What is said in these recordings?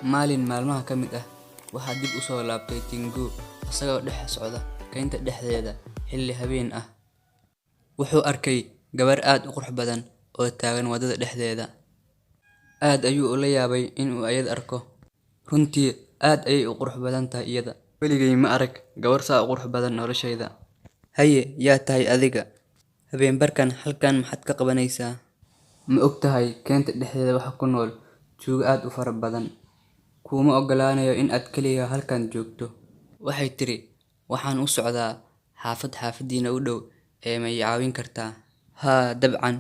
Maalin maalmaha ka mid ah, waxaa dib u soo laabtay Tingu asagoo dhex socda kaynta dhexdeeda xilli habeen ah. Wuxuu arkay gabar aad u qurux badan oo taagan waddada dhexdeeda. Aad ayuu ula yaabay in uu iyada arko. Runtii aad ayay u qurux badan tahay iyada. Weligay ma arag gabar saa u qurux badan noloshayda. Haye, yaa tahay adiga? Habeen barkan halkan maxaad ka qabanaysaa? Ma ogtahay kaynta dhexdeeda waxa ku nool tuugo aad u fara badan. Kuuma oggolaanayo in aad kaligaa halkan joogto. Waxay tiri, waxaan u socdaa xaafad xaafadiina u dhow ee ma i caawin kartaa? Haa, dabcan,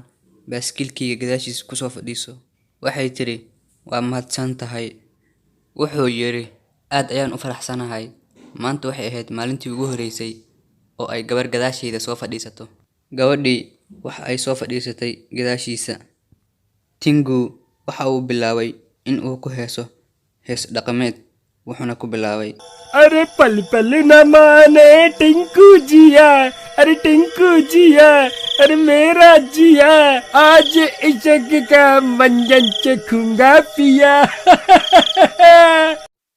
baaskiilkayga gadaashiisa ku soo fadhiiso. Waxay tiri, waa mahadsan tahay. Wuxuu yiri, aad ayaan u faraxsanahay. Maanta waxay ahayd maalintii ugu horreysay oo ay gabar gadaashayda soo fadhiisato. Gabadhii waxa ay soo fadhiisatay gadaashiisa. Tingu waxa uu bilaabay in uu ku heeso hees dhaqameed, wuxuuna ku bilaabay: अरे पल पल न माने टिंकू जिया, अरे टिंकू जिया, अरे मेरा जिया, आज इश्क का मंजन चखूंगा पिया।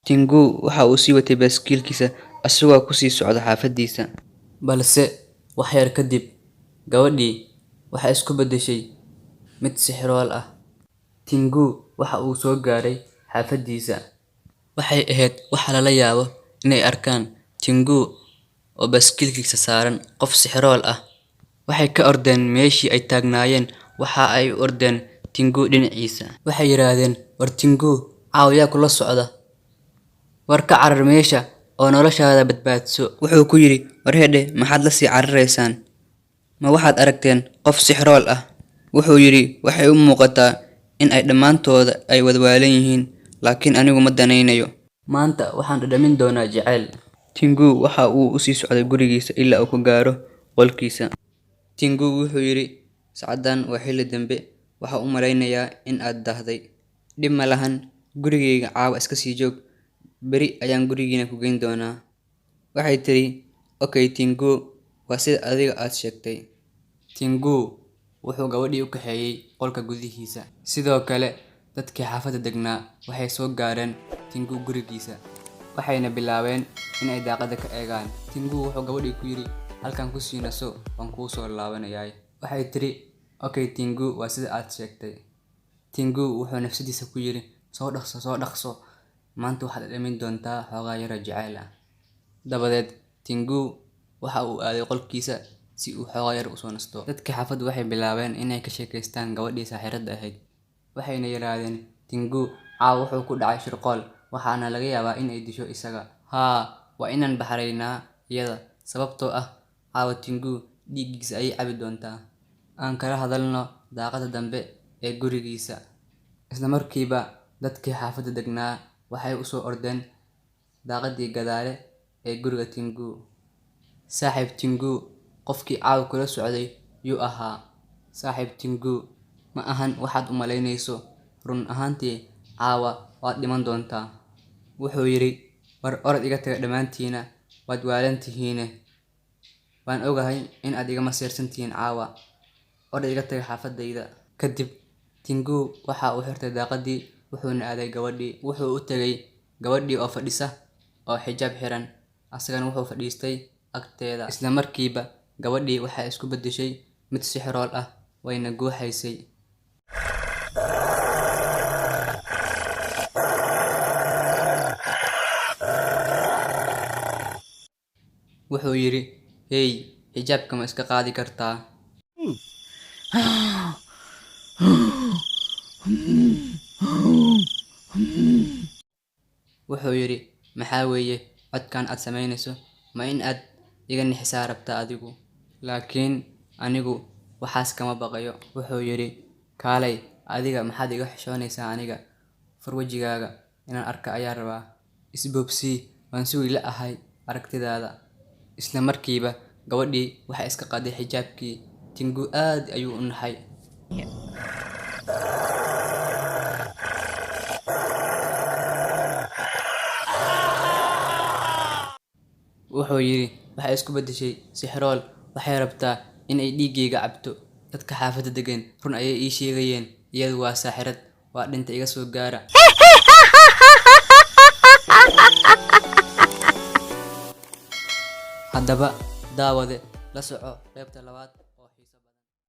Tingu waxa uu sii watay baaskiilkiisa asagoo ku sii socda xaafadiisa. Balse wax yar kadib, gabadhii waxay isku beddeshay mid sixirool ah. Tingu waxa uu soo gaaray xaafadiisa. Waxay ahayd wax lala yaabo inay arkaan Tingu oo baaskiilkiisa saaran qof sixirool ah. Waxay ka ordeen meeshii ay taagnaayeen, waxa ay u ordeen Tingu dhinaciisa. Waxay yiraahdeen, war Tingu, caawa yaa kula socda? War ka carar meesha oo noloshaada badbaadso. Wuxuu ku yiri, war hedhe, maxaad la sii cararaysaan? Ma waxaad aragteen qof sixirool ah? Wuxuu yiri, waxay u muuqataa in ay dhammaantooda ay wada waalan yihiin, laakiin anigu ma danaynayo. Maanta waxaan dhadhamin doonaa jacayl. Tingu waxa uu u sii socday gurigiisa ilaa uu ka gaaro qolkiisa. Tingu wuxuu yiri, saacadan waa xilli dambe, waxaan u malaynayaa in aad daahday. Dhib ma lahan, gurigayga caawa iska sii joog, beri ayaan gurigiina ku geyn doonaa. Waxay tiri, okay Tingu, waa sida adiga aad sheegtay. Tingu wuxuu gabadhii u kaxeeyay qolka gudihiisa. Sidoo kale, dadkii xaafadda degnaa waxay soo gaareen Tingu gurigiisa, waxayna bilaabeen in ay daaqadda ka eegaan. Tingu wuxuu gabadhii ku yiri, halkan ku sii naso, waan kuu soo laabanayaa. Waxay tiri, okay Tingu, waa sida aad sheegtay. Tingu wuxuu nafsadiisa ku yiri, soo dhaqso, soo dhaqso, maanta waxaad dhadhamin doontaa xoogaa yaro jacayl ah. Dabadeed Tingu waxa uu aaday qolkiisa si uu xoogaa yar u soo nasto. Dadkii xaafaddu waxay bilaabeen inay ka sheekeystaan gabadhii saaxiradda ahayd. Waxayna yiraahdeen, Tingu caawa wuxuu ku dhacay shirqool, waxaana laga yaabaa in ay disho isaga. Haa, waa inaan baxraynaa iyada, sababtoo ah caawa Tingu dhiiggiisa ayay cabi doontaa. Aan kala hadalno daaqadda dambe ee gurigiisa. Isla markiiba dadkii xaafadda degnaa waxay u soo ordeen daaqaddii gadaale ee guriga Tingu. Saaxiib Tingu, qofkii caawa kula socday yuu ahaa? Saaxiib Tingu, ma ahan waxaad u malaynayso. Run ahaantii caawa waad dhiman doontaa. Wuxuu yiri, war orod iga taga dhammaantiina, waad waalan tihiine. Waan ogahay in aad iga maseersan tihiin caawa. Orod iga taga xaafaddayda. Kadib Tingu waxa uu xirtay daaqaddii, wuxuuna aaday gabadhii. Wuxuu u tagay gabadhii oo fadhisa oo xijaab xiran, asagana wuxuu fadhiistay agteeda. Isla markiiba gabadhii waxay isku beddeshay mid sixirool ah, wayna guuxaysay. Wuxuu yiri, hey, xijaabka ma iska qaadi kartaa? Wuxuu yiri, maxaa weeye codkan aad samaynayso? Ma in aad iga nixisaa rabtaa adigu? Laakiin anigu waxaas kama baqayo. Wuxuu yiri, kaalay, adiga maxaad iga xishoonaysaa aniga? Fur wajigaaga, inaan arka ayaa rabaa. Isboobsii, waan sugi la'ahay aragtidaada. Isla markiiba gabadhii waxay iska qaaday xijaabkii. Tingu aad ayuu u naxay. Wuxuu yiri, waxay isku beddeshay sixirool, waxay rabtaa in ay dhiiggayga cabto. Dadka xaafadda degan run ayay ii sheegayeen, iyadu waa saaxirad, waa dhinta iga soo gaara. Haddaba daawade, la soco qaybta labaad.